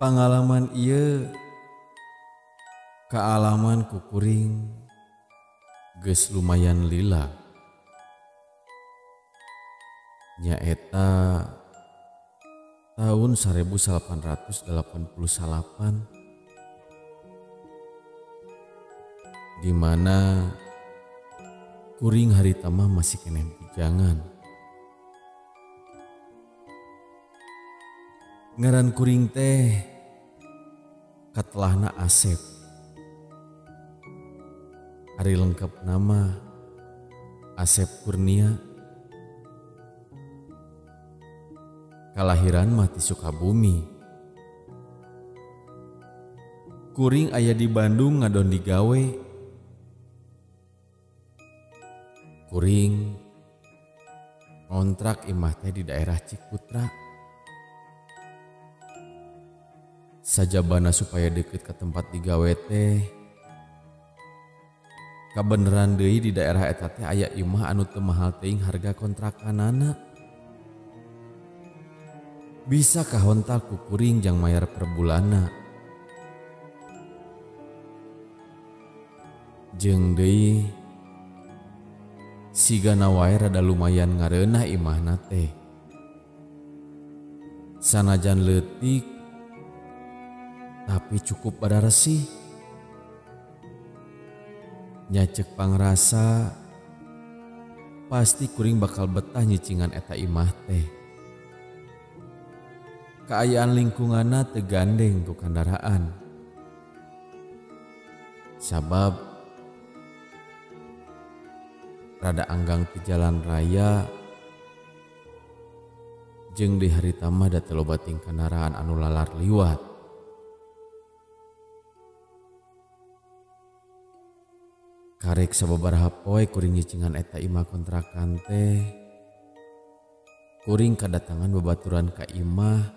Pengalaman ieu kaalaman ku kuring geus lumayan lila. Nyaeta tahun 1888 di mana kuring harita mah masih keneh bujangan. Ngaran kuring teh katelahna Asep. Ari lengkap nama Asep Kurnia. Kalahiran mah ti Sukabumi. Kuring aya di Bandung ngadon digawe. Kuring ngontrak imah teh di daerah Cikutra. Sajabana supaya deket ke tempat digawe teh. Kabeneran deui di daerah eta teh aya imah anu teu mahal teuing harga kontrakanana. Bisa kahontal ku kuring jang mayar per bulanna. Jeung deui sigana wae rada lumayan ngareunah imahna teh. Sanajan leutik tapi cukup badaresih. Nyacek pangrasa pasti kuring bakal betah nyicingan eta imah teh. Kaayaan lingkunganna teu gandeng ku kandaraan. Sabab rada anggang ti jalan raya jeung di harita mah da teu loba ting kandaraan anu lalar liwat. Karek sababaraha poe kuring nyicingan eta imah kontrakan teh. Kuring kadatangan babaturan ka imah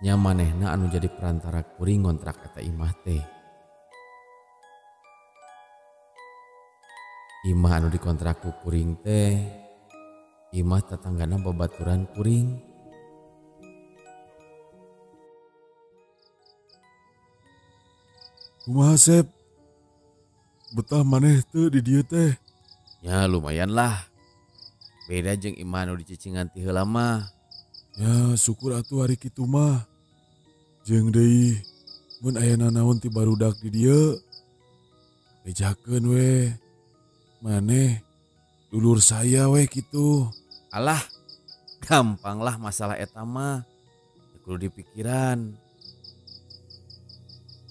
nya manehna anu jadi perantara kuring ngontrak eta imah teh. Imah anu dikontrak ku kuring teh imah tetanggana babaturan kuring. Kumaha Sep? Betah maneh teu di dieu teh? Ya lumayan lah. Beda jeung imah anu dicicingan ti heula mah. Ya syukur atuh hari kitu mah. Jeung deui mun aya nanaon ti barudak di dieu bejakeun we. Maneh dulur saya we kitu. Alah, gampang lah masalah eta mah. Teu kudu dipikiran.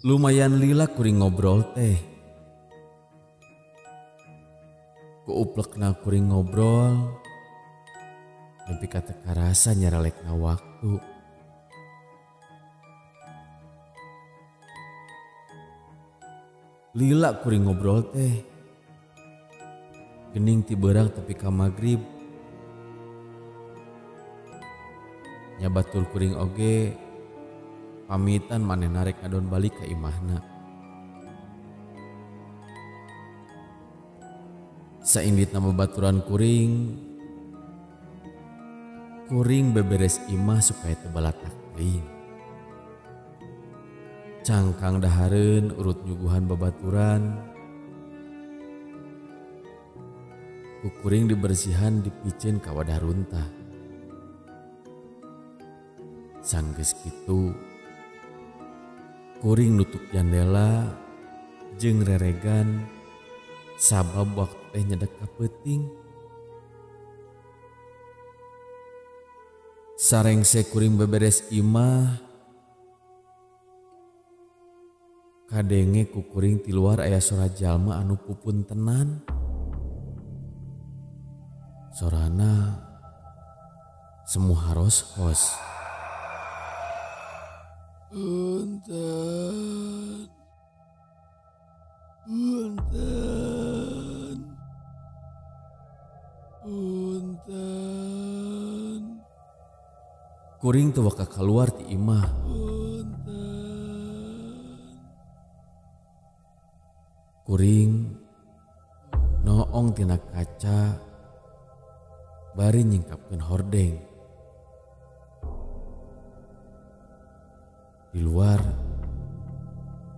Lumayan lila kuring ngobrol teh. Kuuplekna kuring ngobrol nepi ka teu karasa nyaralekna waktu. Lila kuring ngobrol teh. Gening ti beurang tepi ka magrib. Nya batur kuring oge Pamitan manehna rek ngadon balik ka imahna. Sainditna babaturan kuring, kuring beberes imah supaya teu balatak teuing. Cangkang dahareun urut nyuguhan babaturan. Ku kuring dibersihan dipiceun ka wadah runtah. Sanggeus kitu kuring nutup jandela jeung reregan sabab waktu teh nyedek ka peuting. Sarengse kuring beberes imah, kadenge ku kuring ti luar aya sora jalma anu pupuntenan. Sorana semu haros-hos. Punten, punten, punten. Kuring teu waka kaluar ti imah. Punten. Kuring noong tina kaca bari nyingkapkeun hordeng. Di luar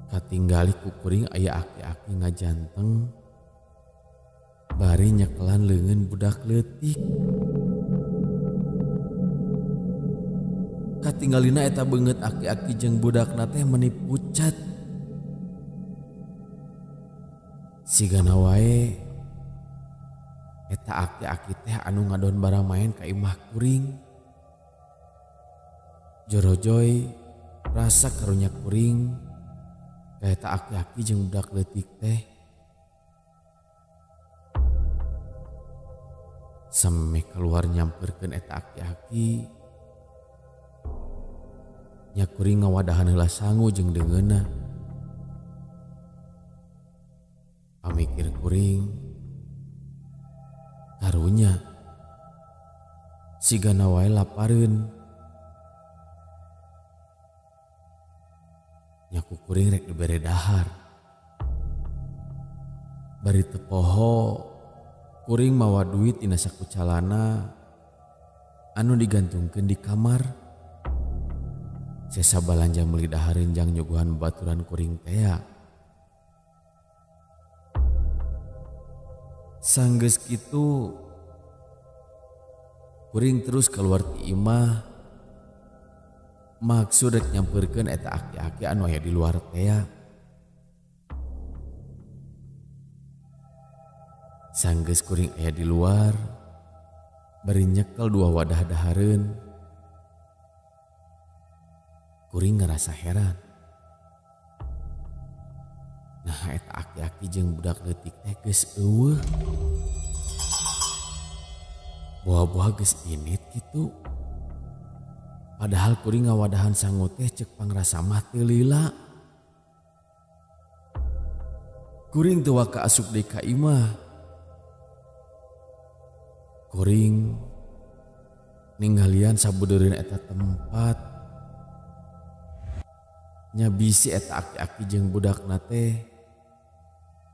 katinggali ku kuring aya aki-aki ngajanteng bari nyekelan leungeun budak leutik. Katinggalina eta beungeut aki-aki jeung budakna teh meuni pucat. Sigana wae eta aki-aki teh anu ngadon barang maen ka imah kuring. Jorojoy rasa karunya kuring ka eta aki-aki jeung budak leutik teh. Samemeh keluar nyamperkeun eta aki-aki, nya kuring ngawadahan heula sangu jeung deungeunna. Pamikir kuring, karunya sigana wae lapareun. Nya ku kuring rek dibere dahar. Bari teu poho kuring mawa duit dina saku calana anu digantungkeun di kamar. Sesa balanja meuli dahareun jang nyuguhan babaturan kuring tea. Sanggeus kitu kuring terus keluar ti imah maksud rek nyamperkeun eta aki-aki anu aya di luar tea. Sanggeus kuring aya di luar bari nyekel dua wadah dahareun. Kuring ngerasa heran. Nah eta aki-aki jeung budak leutik teh geus eueuh. Boa-boa geus init kitu. Padahal kuring ngawadahan sangu teh cek pangrasa mah teu lila. Kuring teu waka asup deui ka imah. Kuring ninggalian sabudeureun eta tempat. Nya bisi eta aki-aki jeung budakna teh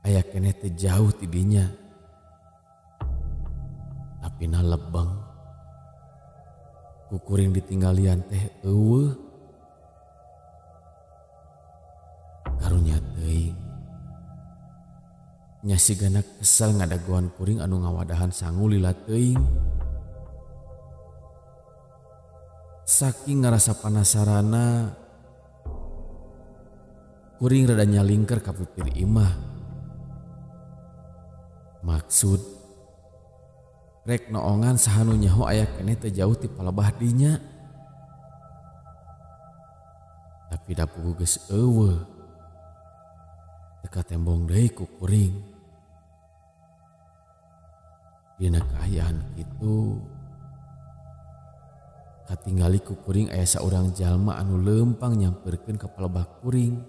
aya keneh teh jauh ti dinya. Tapi na lebeng. Ku kuring ditinggalian teh eueuh. Karunya teuing. Nya sigana kesel ngadagoan kuring anu ngawadahan sangu lila teuing. Saking ngarasa panasarana, kuring rada nyalingker ka pipir imah. Maksud rek noongan saha nu nyaho aya keneh teu jauh ti palebah dinya. Tapi da puguh geus eueuh. Teu katembong deui ku kuring. Dina kaayaan kitu katinggali ku kuring aya saurang jalma anu leumpang nyamperkeun ka palebah kuring.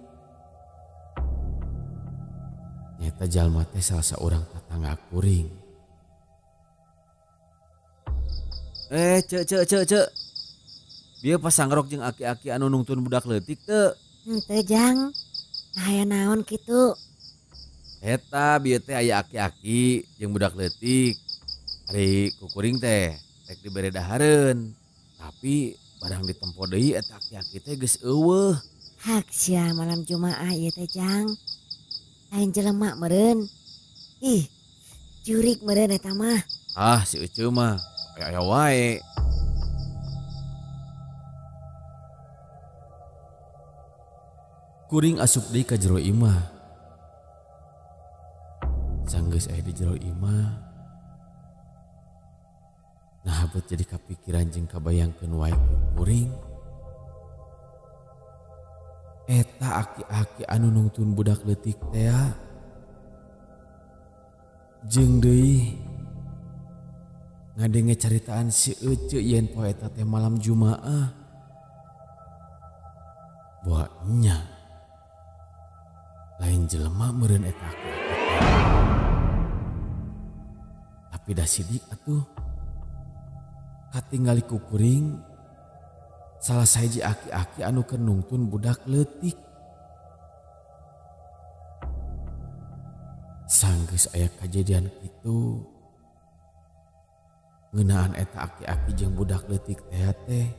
Nyata jalma teh salah saurang tatangga kuring. Cek. Bieu pasangrok jeung aki-aki anu nungtun budak leutik teu? Henteu Jang. Aya naon kitu? Eta bieu teh aya aki-aki jeung budak leutik. Ari ku kuring teh rek dibere dahareun. Tapi barang ditempo deui eta aki-aki teh geus eueuh. Hak sia malam Jumaah ieu teh Jang. Lain jelema meureun. Ih, jurik meureun eta mah. Ah, si Ece mah aya-aya wae. Kuring asup deui ka jero imah. Sanggeus aya di jero imah. Nah, bet jadi kapikiran jeung kabayangkeun wae ku kuring. Eta aki-aki anu nungtun budak leutik tea. Jeung deui ngadenge caritaan si Ece yen poe eta teh malam Jumaah. Boa nya lain jelema meureun eta aki-aki. Tapi da sidik atuh katingali ku kuring salah sahiji aki-aki anu keur nungtun budak leutik. Sanggeus aya kajadian kitu ngeunaan eta aki-aki jeung budak leutik teh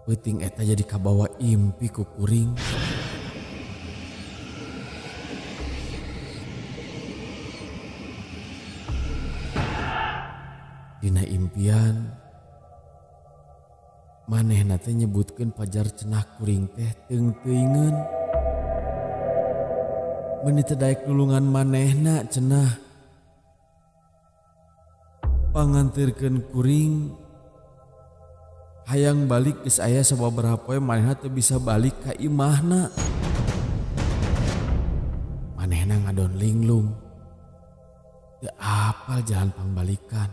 peuting eta jadi kabawa impi ku kuring. Dina impian manehna teh nyebutkeun pajar cenah kuring teh teung-teuingeun. Meuni teu daek nulungan manehna cenah. Pangantirkeun kuring hayang balik geus aya sababaraha poe manehna teu bisa balik ka imahna. Manehna ngadon linglung. Teu apal jalan pangbalikan.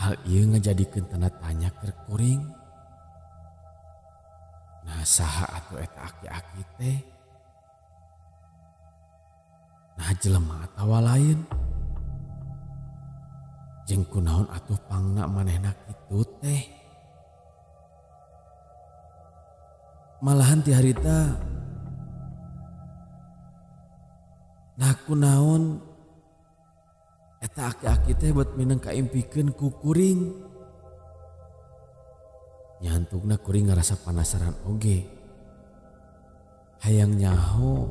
Hal ieu ngajadikeun tanda tanya keur kuring. Nah saha atuh eta aki-aki teh? Nah jelema atawa lain? Jeung kunaon atuh pangna manehna kitu teh? Malahan ti harita nah kunaon eta aki-aki teh buat mineng kaimpikeun ku kuring. Nyantukna kuring ngarasa panasaran oge. Hayang nyaho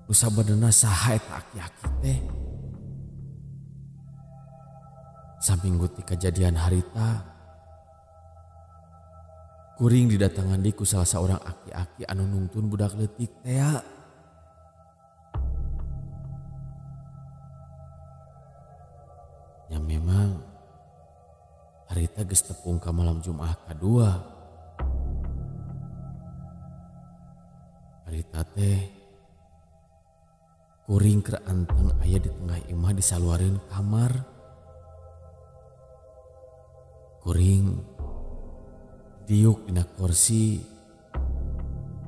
nu sabenerna saha eta aki-aki teh. Saminggu ti kajadian harita, kuring didatangan deui ku salah saurang aki-aki anu nungtun budak leutik tea. Ya memang harita geus tepung ka malam Jumaah kadua. Harita teh kuring keur anteng aya di tengah imah disaluareun kamar. Kuring diuk dina kursi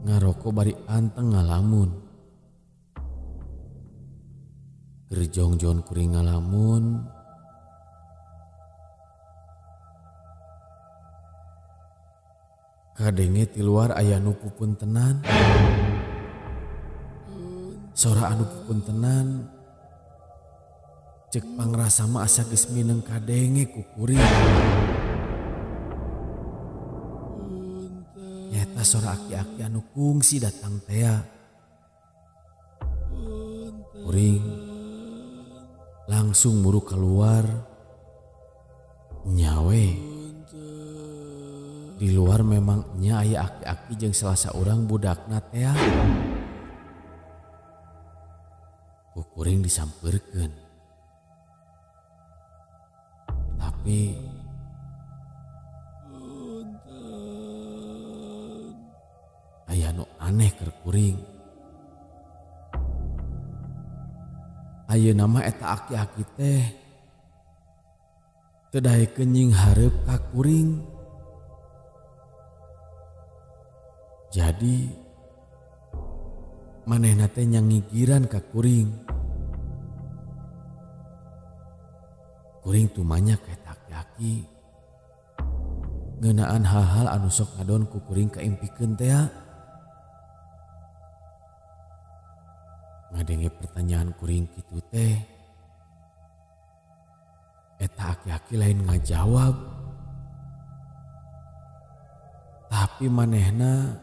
ngaroko bari anteng ngalamun. Keur jongjon kuring ngalamun, kadenge ti luar aya nu pupuntenan. Sora anu pupuntenan cek pangrasa mah asa geus mineng kadenge ku kuring. Nyata sora aki-aki anu kungsi datang tea. Kuring langsung buru keluar. Nyawe di luar memang nya aya aki-aki jeung salah saurang budakna tea. Ku kuring disampeurkeun. Tapi aya nu aneh keur kuring. Ayeuna mah eta aki-aki teh teu daekeun nyinghareup ka kuring. Jadi manehna teh nyangigiran ka kuring. Kuring tumanya ka eta aki-aki aki-aki ngeunaan hal-hal anu sok ngadon ku kuring kaimpikeun teh. Ngadenge pertanyaan kuring kitu teh, eta aki-aki lain ngajawab, tapi manehna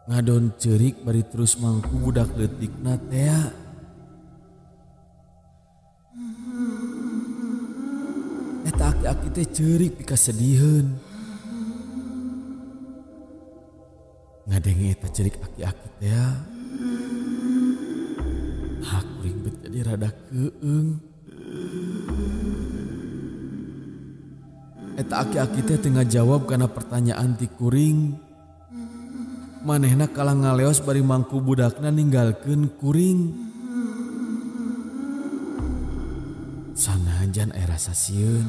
ngadon ceurik bari terus mangku budak leutikna teh. Eta aki-aki teh ceurik pikasediheun. Ngadenge eta ceurik aki-aki teh, ah kuring bet jadi rada keung. Eta aki-aki teh teu ngajawab kana pertanyaan ti kuring. Manehna kalah ngaleos bari mangku budakna ninggalkeun kuring. Sanajan aya rasa sieun,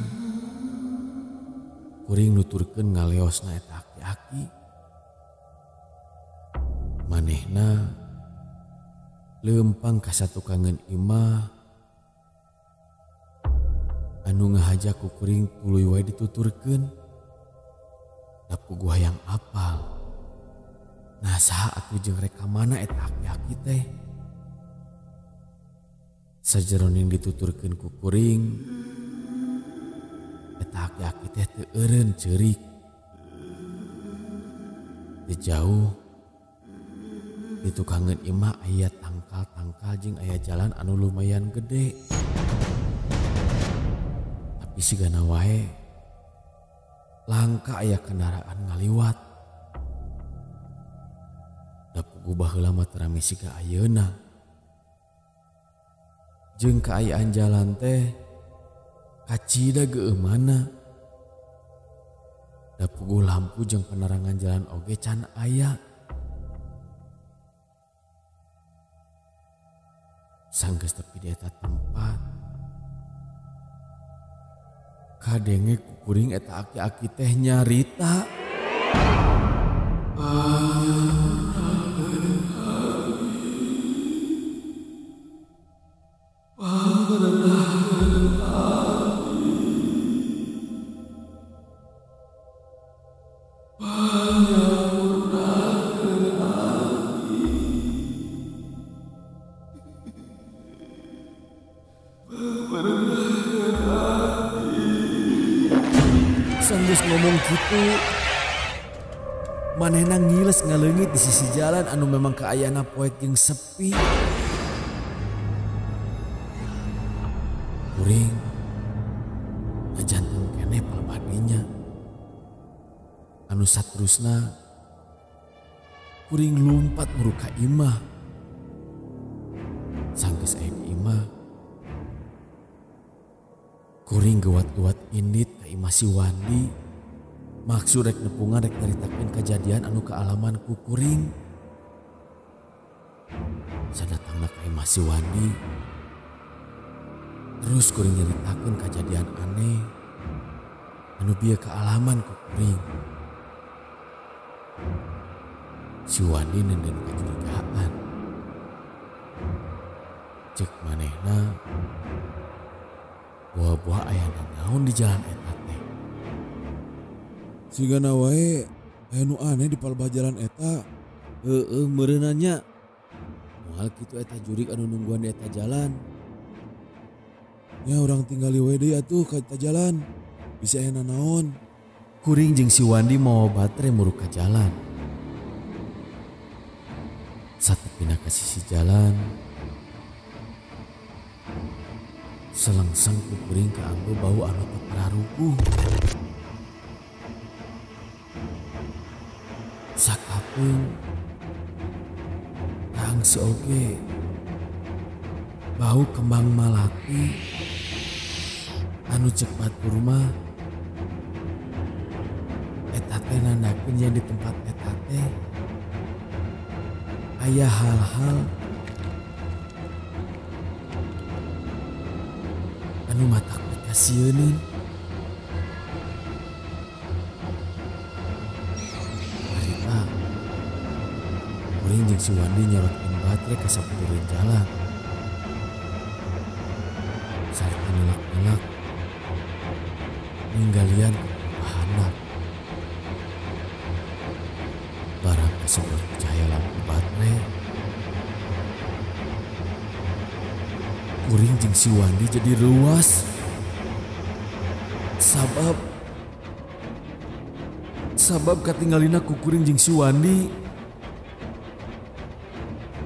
kuring nuturkeun ngaleosna eta aki-aki. Manehna leumpang ka satukangeun imah anu ngahaja ku kuring tuluy wae dituturkeun. Da puguh hayang apal. Nah saha atuh jeung rek ka mana eta aki-aki teh. Sajeroning dituturkeun ku kuring, eta aki-aki teh teu eureun ceurik. Teu jauh di tukangeun imah aya tangkal-tangkal jeung aya jalan anu lumayan gede. Tapi sigana wae langka aya kendaraan ngaliwat. Da puguh baheula mah teu rame siga ayeuna. Jeung kaayaan jalan teh kacida geueuh mana. Da puguh lampu jeung penerangan jalan oge can aya. Sanggeus tepi di eta tempat, kadenge ku kuring eta aki-aki teh nyarita. Sanggeus ngomong gitu, manehna ngiles ngaleungit di sisi jalan anu memang kaayana poek jeung sepi. Kuring ngajanteng keneh palebah dinya. Anu saterusna kuring lumpat muruk ka imah. Sanggeus aya di imah, kuring gewat-gewat indit ka imah si Wandi. Maksud rek nepungan rek nyaritakeun kejadian anu kaalaman ku kuring. Sadatangna ka imah si Wandi, terus kuring nyaritakeun kejadian aneh anu bieu kaalaman ku kuring. Si Wandi nenden kacurigaan. Cek manehna buah-buah aya naon di jalan eta teh. Sigana wae aya nu aneh di palebah jalan eta. Heueuh meureunna nya. Moal kitu eta jurik anu nungguan di eta jalan. Ya urang tinggali wae deui atuh ka eta jalan. Bisa aya nanaon. Kuring jeung si Wandi mawa baterai muruk ka jalan. Satepina ka sisi jalan, selengseng ku kuring kaanggo bau anu teu pararuguh. Sakapeung kaangse oge bau kembang malati anu cek batur mah eta teh nandakeun yen di tempat eta teh aya hal-hal anu matak pikasieuneun. Harita kuring jeung si Wandi nyorotkeun baterai ka saputureun jalan sarta nolak-nolak Ninggalian kepahandap. Barang kasebut cahaya lampu baterai. Kuring jeung si Wandi jadi ruas. Sabab katinggalina ku kuring jeung si Wandi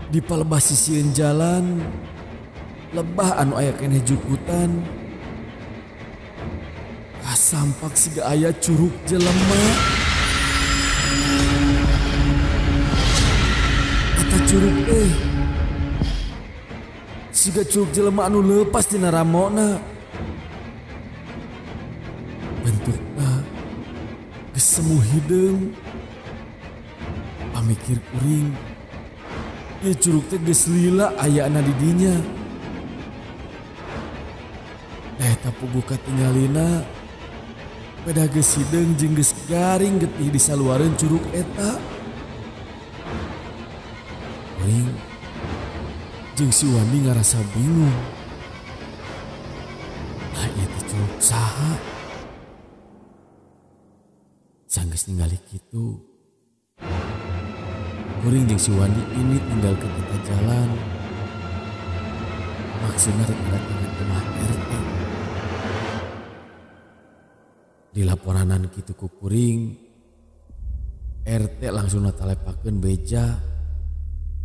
di palebah sisieun jalan lebah anu aya keneh jukutan kasampak siga aya curug jelema. Eta curug siga curug jelema anu leupas dina ramona. Bentukna geus semu hideung. Pamikir kuring ieu curug teh geus lila ayana di dinya. Eta puguh katinggalina pada geus hideung jeung geus garing getih disaluareun curug eta. Kuring jeung si Wandi ngarasa bingung. Nah ieu teh curug saha? Sanggeus ningali kitu, kuring jeung si Wandi ini tinggalkeun eta jalan. Maksudna rek ngadatangan imah RT. Di laporanan kitu ku kuring, RT langsung natalepakeun beja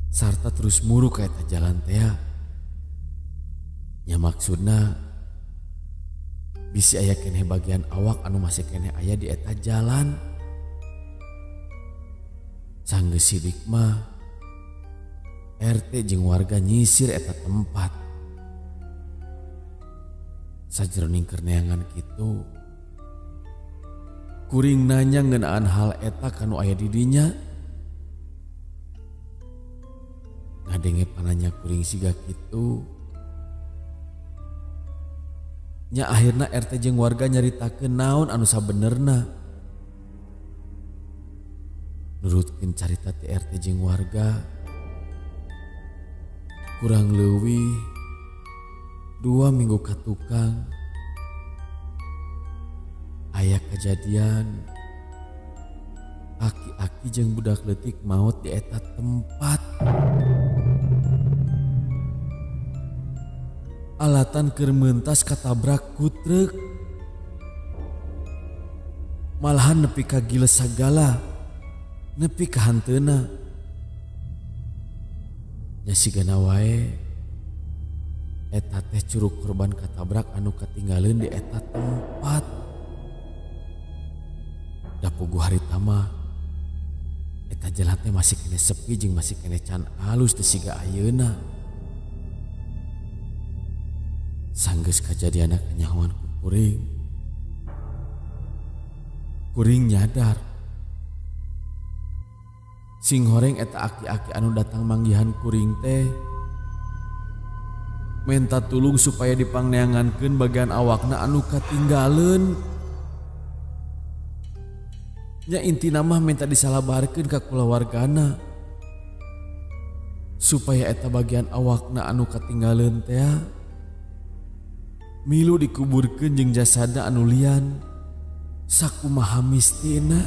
sarta terus muruk ka eta jalan teh. Nya maksudna bisi aya keneh bagian awak anu masih keneh aya di eta jalan. Sanggeus sidik mah RT jeung warga nyisir eta tempat. Sajroning keur neangan kitu, kuring nanya ngeunaan hal eta kanu aya di dinya. Ngadenge pananya kuring siga kitu. Nya akhirna RT jeung warga nyaritakeun naon anu sabenerna. Nurutkeun carita ti RT jeung warga, kurang leuwih 2 minggu ka tukang aya kejadian aki-aki jeung budak leutik maot di eta tempat. Alatan keur meuntas katabrak ku truk. Malahan nepi ka giles sagala, nepi ka hanteuna. Nya sigana wae eta teh curug korban katabrak anu katinggaleun di eta tempat. Da puguh harita mah eta jalan teh masih keneh sepi jeung masih keneh can alus teu siga ayeuna. Sanggeus kajadianna kanyahoan ku kuring, kuring nyadar sing horeng eta aki-aki anu datang manggihan kuring teh menta tulung supaya dipangneangankeun bagian awakna anu katinggaleun. Nya intina mah minta disalabarkeun ka kulawargana supaya eta bagian awakna anu katinggaleun teh milu dikuburkeun jeung jasada anu lian sakumaha mistina.